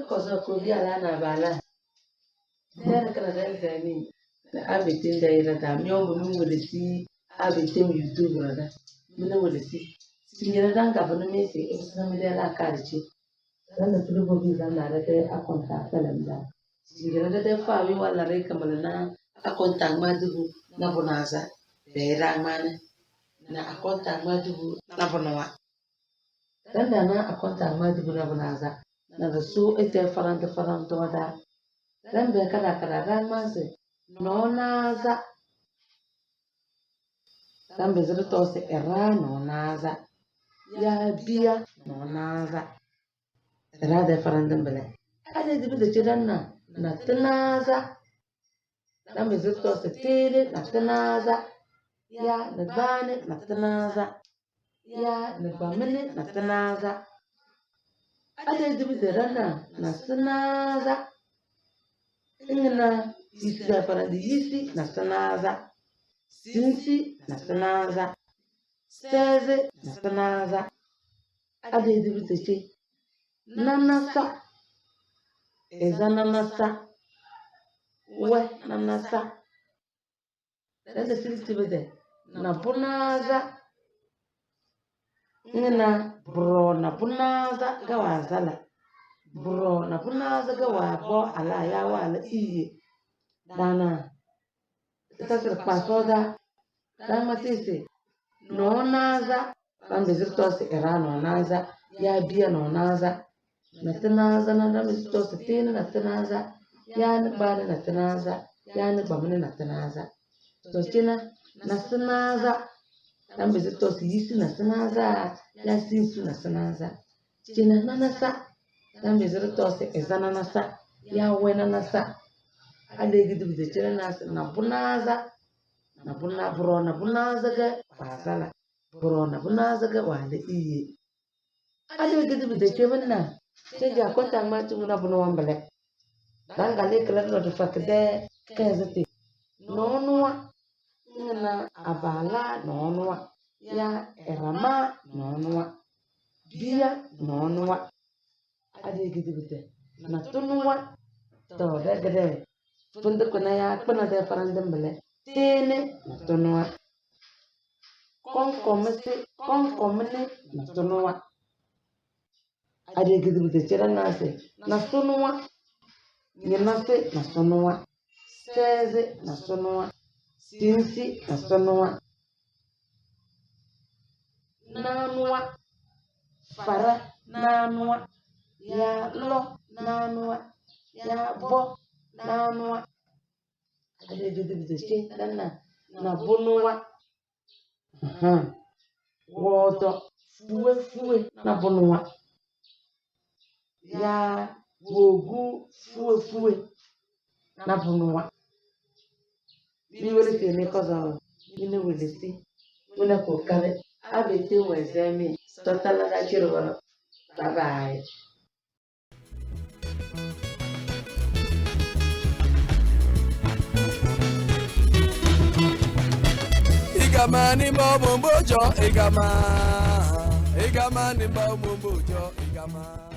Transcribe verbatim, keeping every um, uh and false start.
Kɔzɔ kobi ala na bala. Dere kana dere zemi. Abitin da ira da mi ombo mi wele si. Abitin YouTube ra da. Mi ne wele si. Singira da nga bana mi si. Ebisa mi de la karichi. Dana tuli bobi zana dede a contact lem da. Singira dede fa wi wala re kamala na a contact ma dubu na bunaza. Be ra mane. Na a contact ma dubu na bunawa. Dana na a contact ma dubu na bunaza. Na da su ete faranta faranta wada. Dan be kada kada dan manse. No naza. Dan be ziri tosi era no naza. Ya bia no naza. Era de farandin bele. Ade dibi de chidan na na tinaza. Dan be ziri tosi tiri na tinaza. Ya ni bani na tinaza. Ya ni bamini na tinaza. Ade dibi de rana na sinaza. Ingina yisi da farandi yisi na sinaza. Sinsi na sinaza. Sezi na sinaza. Ade dibi de chi. Nanasa. Eza nanasa. We nanasa. Dede sili tibide na bunaza. Ngina bro na bunaza ga wazala. Bro na bunaza ga wabo ala ya wala iye. Dana. Ita sir pasoda. Dan matisi. No naza. Dan bezir tosi era no naza. Ya bia no naza. Na tinaza na dan bezir tosi tini na tinaza. Ya ni bani na tinaza. Ya ni bamini na tinaza. To china na sinaza. Dan bezir tosi yisi na sinaza. Ya sinsu na sinaza. China nanasa. Dan bezir tosi eza nanasa. Ya we nanasa. Ade gidi bide china nasi na bunaza. Na buna bro na bunaza ga wazala. Bro na bunaza ga wale iye. Ade gidi bide chebina. Cheja konta ma tu na bunu wambele. Danga le kala no de fakde. Kezati. Nonua. Ngina abala nonua. Ya erama nonua. Bia nonua. Ade gidi bide. Na tunua. To de gede. Fundi kuna ya kuna de farandin bele. Tene na tunua. Konkomisi konkomini na tunua. Ade gidi bide chira nasi na sunua. Nyinasi na sunua. Sezi na sunua. Sinsi na sunua. Nanua. Fara nanua. Ya lo nanua. Ya bo nanua. Ade gidi bide chi dana na bunua. Aha. Woto fue fue na bunua. Ya wogu fue fue na bunua. Mi wele si ni kozo. Mi ne wele si. Mi ne kokare. Abete wezemi. Totala da chirwara. Bye bye. Igama ni mbo mumbo jo igama. Igama ni mbo mumbo jo igama.